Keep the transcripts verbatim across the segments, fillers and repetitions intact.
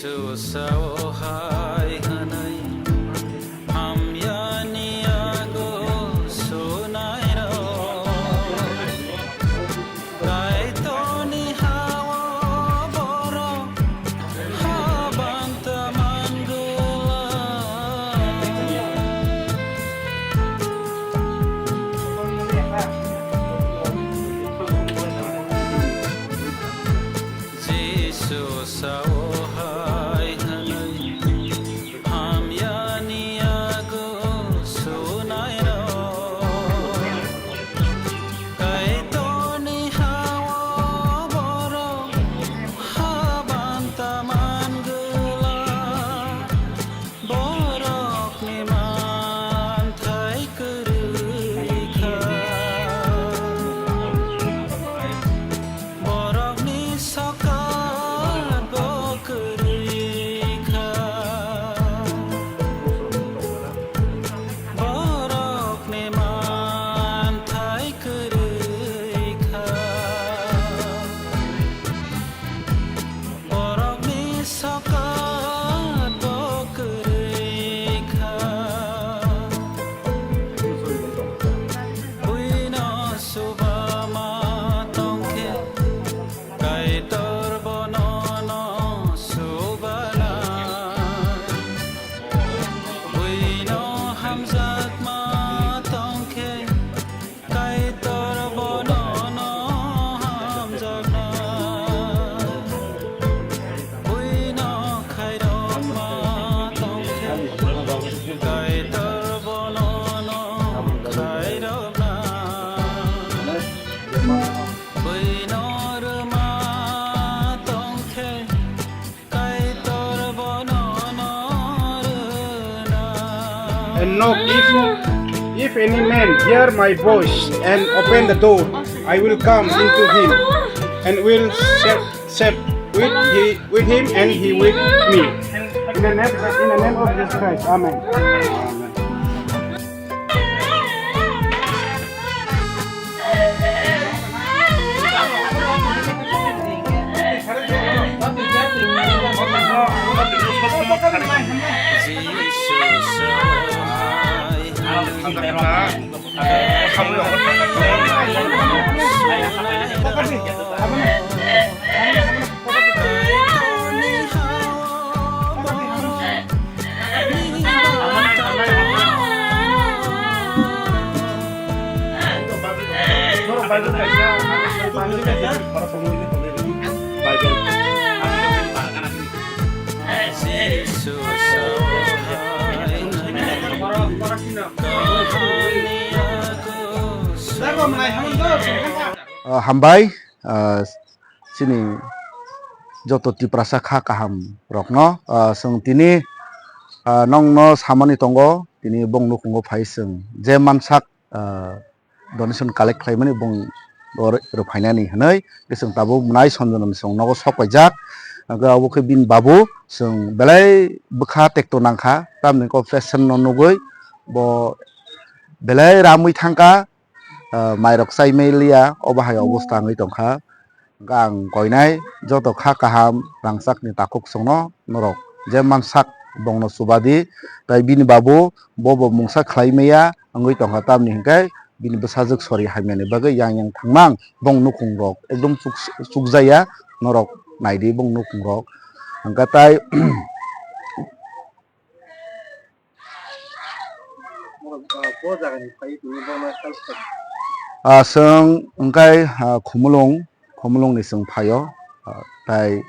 Sao hai hwnwi hamyani yago sunairok. Kaitorni ha-o borok habanta mangwlak. Jisu sao hai hwnwi hamyani yago sunairok. Kaitorni ha-o borok habanta mangwlak. Borokni manthai kwrwi kha. Borokni sokat bo kwrwi kha. Borokni manthai kwrwi kha. Borokni sokat bo kwrwi kha. Buino suba ma tongkhe, Kaitor bono no subana. Buino hamjakma tongkhe, Kaitor bono no hamjakna. Buino khairokma tongkhe, Kaitor bono no khairokna. Buino rwma tongkhe, Kaitor bono no rwna. And knock, if, if any man hear my voice and open the door, I will come into him and will set, set with, he, with him and he with me. In the name, in the name of Jesus Christ, amen. Ah, hambai, ah, chini joto Tiprasa kha kaham rokno, ah, chwng tini, ah, nongno samani tongo, tini bong nukhungo phai chwng je mansak, ah, donation collect khlaimani bong rw-, rwphainani hwnwi, khe chwng tabuk mwnai Sanjana ni chwng nogo sok paijak. Hwnkhe abo khe bini babu chwng belai bwkha tekto nangkha, tamni kok patient no nugwi bo belai ramwi thangkha. Ah, mairok chai maliya, obo hai obosta wngwi tongkha. Hwnkhe ang koinai joto kha kaham rangchakni takhuk chwngno norok je mansak bongno chubadi, tai bini babu bobo mungsa khlai maya wngwi tongkha, tamni hwnkhe bini bwsajwk sori hamyani bagwi yang yang thangmang bong nukhungrok ekdom chuk-, chukjaya norok naidi bong nukhungrok hwnkhe tai. Ah, chwng wngkha, ah, Khumulwng, Khumulwngni chwng phaio, ah, tai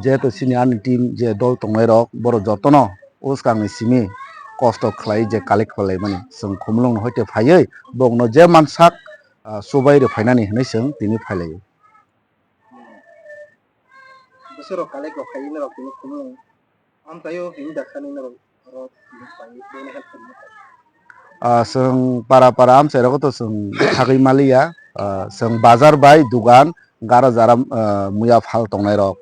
jeto chini ani team je dol tongnairok borok jotono bwskangni simi kosto khlai je collect khlaimani chwng Khumulwngno hoite phaiwi bongno je mansak, ah, chubai rwphainani hwnwi chwng tini phailaio. Bwswk rok collect rok khaio norok tini Khumulwng amchaio himda khani norok oro tini pai bono help khaina. Ah, chwng para para amchai rogo to chwng thagwi maliya. Ah, chwng bazar bai dugan gara jara, ah, muya phal tongnai rok,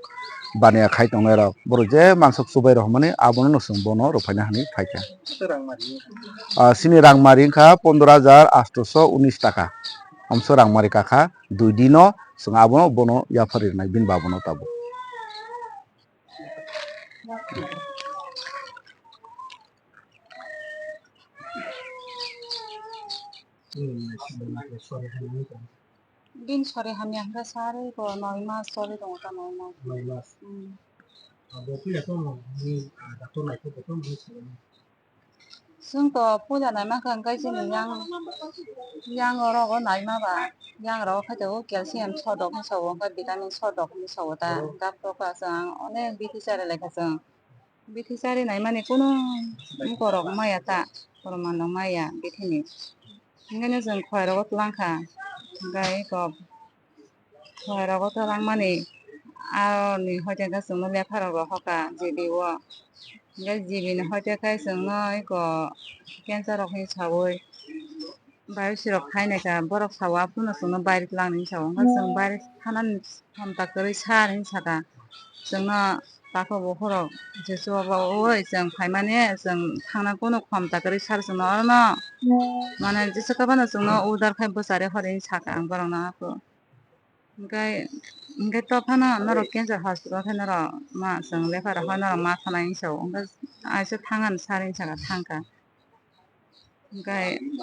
baniya khai tongnai rok, borok je mansok chubai rok hwnmani abono no chwng bono rwphaina hwnwi phaikha. Bwswk rang mari? Ah, chini rang mari wngkha pondro hajar atosho unis taka. Amso rang mari kakha dui dino chwng abono bono yaphar rinai bini babono tabuk. Hmm, naisingni naising sori hamya wngkha. Bini sori hamya hwnkhe sa rwi bo noi mas sori tongo ta, noi mas. Noi mas. Hmm. Abo puila tongmani, ah, doctor naikhe bo tongmani sori. Chwng to puila naima kha hwnkhe chini yang, yang rogo naima ba, yang rogo khaito calcium sodok hinwi sao, hwnkhe vitamin sodok hinwi sao ta. Doctor kha chwng ang onek bithi chari lai kha chwng. Bithi chari naimani kunu borok maya ta, borok mano maya bithini. Hingkhe chwng khwlai rogo twlang kha, hingkhe eko khwlai rogo twlangmani aroni hoite hwnkhe chwngno lepha rok rohor kha G B o. Hingkhe G B ni hoite khe chwngno eko cancer rok hinwi saui. Biopsy rok khai naikha, borok sao aphuru no chwngno baire twlang hinwi sao, hwnkhe chwng baire thanani khomta kwrwi sar hinwi sakha. Chwngno takhuk bukhuk rok je chubaui chwng phaimani chwng thangna kunu khomta kwrwi sar chwngno orono. Mane jesa kwbangma chwngno order khai bwchari hor hinwi sakha ang borokno aphuru. Hwnkhe, hwnkhe to phano norok cancer hospital khe norok ma chwng lepha rok norok ma thanai hinwi sao, hwnkhe aisa thangani sar hinwi sakha, thangkha. Hwnkhe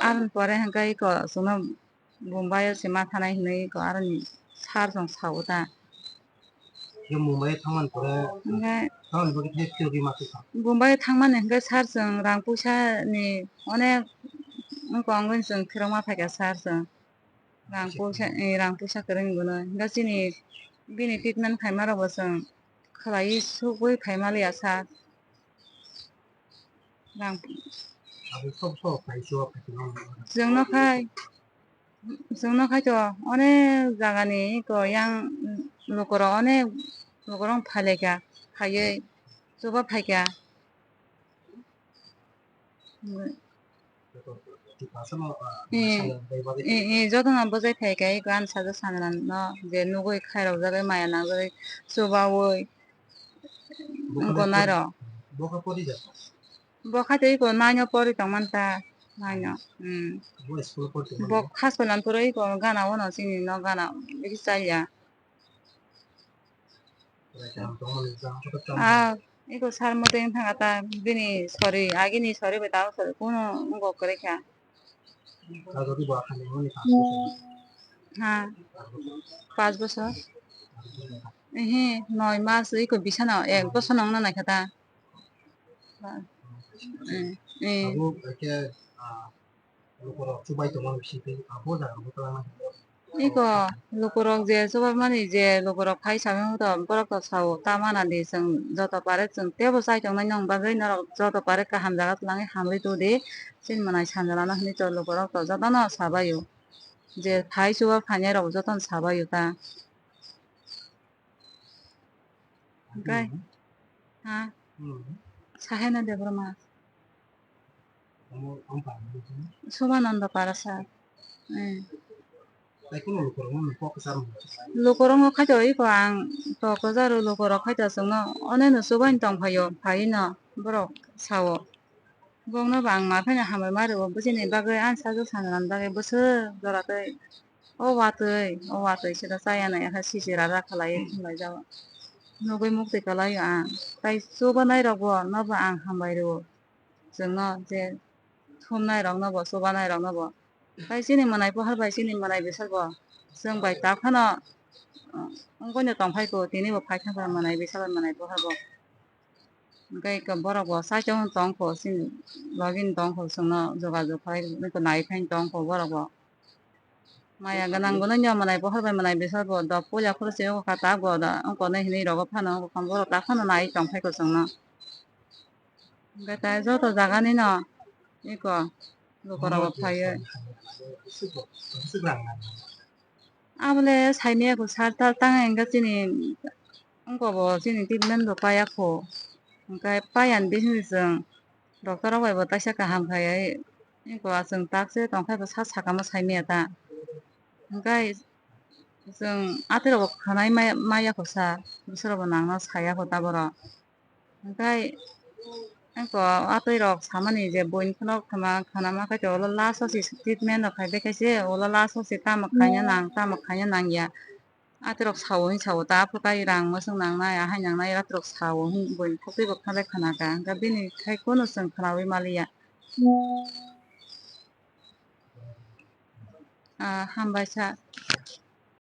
aroni pore hwnkhe eko chwngno Bombay o se ma thanai hinwi eko aroni sar chwng sao ta. Hwnkhe Mumbai o thangmani pore hwnkhe thangmani bagwi khe phirogwi ma tongkha. Bombay o thangmani hwnkhe sar chwng rang puisa ni onek wngkha, wngwi chwng phirokma phaikha sar chwng. Rang puisa, eh, rang puisa kwrwngni bono. Hwnkhe chini bini treatment khaima rokbo chwng khwlaiwi sugwi phaima liya sa. Rang Abo sob sob khai chuba phaikhe no. Chwngno khai, chwngno khai to onek jagani eko yang lukurok onek lukurok phailaikha, phaiwi chuba phaikha. Eh, eh, eh, jotono bwjai phaikha, eko ani sajak sangrano je nugwi khairokjagwi maya nangjagwi chubaui wngkha nairok. Bo khaito eko nine o pori tongmani ta, nine o. Hmm. Bo haskolan puro eko gana ono chini no gana bisi chaya. Ah, eko sar mote wngkha ta bini sori, agini sori bai tabuk sori kuno wngkha kwrwi kha. Ha, panch bosor. Ehe, noi mas eko bisano ek bosor no wngna naikha ta. Eh, eh. Eko lukurok je chubaimani je lukurok khai sawi to borok to sao ta mana di chwng joto pare chwng tebo chai tongnai nong bagwi norok joto pare kaham jaga twlangwi hamri todi chini mwnai sanjalano hinwi to lukurok to jotono sabaio je phai chuba phainai rok jotono sabaio ta. Hwnkhe? Ha? Sahena Debbarma. Sobananda Parasa. Eh. Lukurok khai to eko ang to kwcharo lukurok khai to chwngno oneno chubaino tongphaio, phaino borok sao. Bongno bo ang ma phano hambai ma rwo, bwsini bagwi ani sajak sangrani bagwi bwswk jora tei. O watwi, o watwi sida chaya nai khe sijira da khalai thumlai jago. Nugwi muktwi kwlaio ang. Tai chubanai rokbo nobo ang hambai rwo. Chwngno je thumnai roknobo, chubanai roknobo. Tai chini mwnai pohor bai chini mwnai bwsarbo. Chwng bai ta phano, uh, wngwi no tongphai kho, tini bo phai thangkha mwnai bwsarbo mwnai pohorbo. Hwnkhe eko borok bo saichung tong kho, chini logi ni tong kho, chwngno jogajog khlai nai kho, nai phai tong kho borok bo. Maya gwnang gwnang ya mwnai bohor bai mwnai bwsarbo dok puila phuru se oko kha ta go da oko nai hinwi rogo phano oko borok ta phano nai tong phai kho chwngno. Hwnkhe tai joto jaga ni no eko lukurok bo phaiwi. Abole saimaya kho sar tal tang hwnkhe chini wngkha bo chini treatment bo paiya kho. Hwnkhe paiya ni bising chwng doctor rok bai bo taisa kaham khai eko chwng tak se tong khai bo sa sakamo saimaya ta. Hwnkhe chwng atwi rok bo khwnai maya kho sir, bwswk rok bo nang no saya kho ta borok. Hwnkhe eko atwi rok samani je buini phano khwnama khainai ulo last o se treatment rok khai bai khe se ulo last o se tamo khaina nang tamo khaina nang ya. Atwi rok sao hinwi sao ta aphuru kai rang mwswk nangnai ahai nangnai atwi rok sao hinwi buini phuktwi bo khnalai khna kha hwnkhe bini khai kunu chwng khnaui maliya. Ah, hambai sa.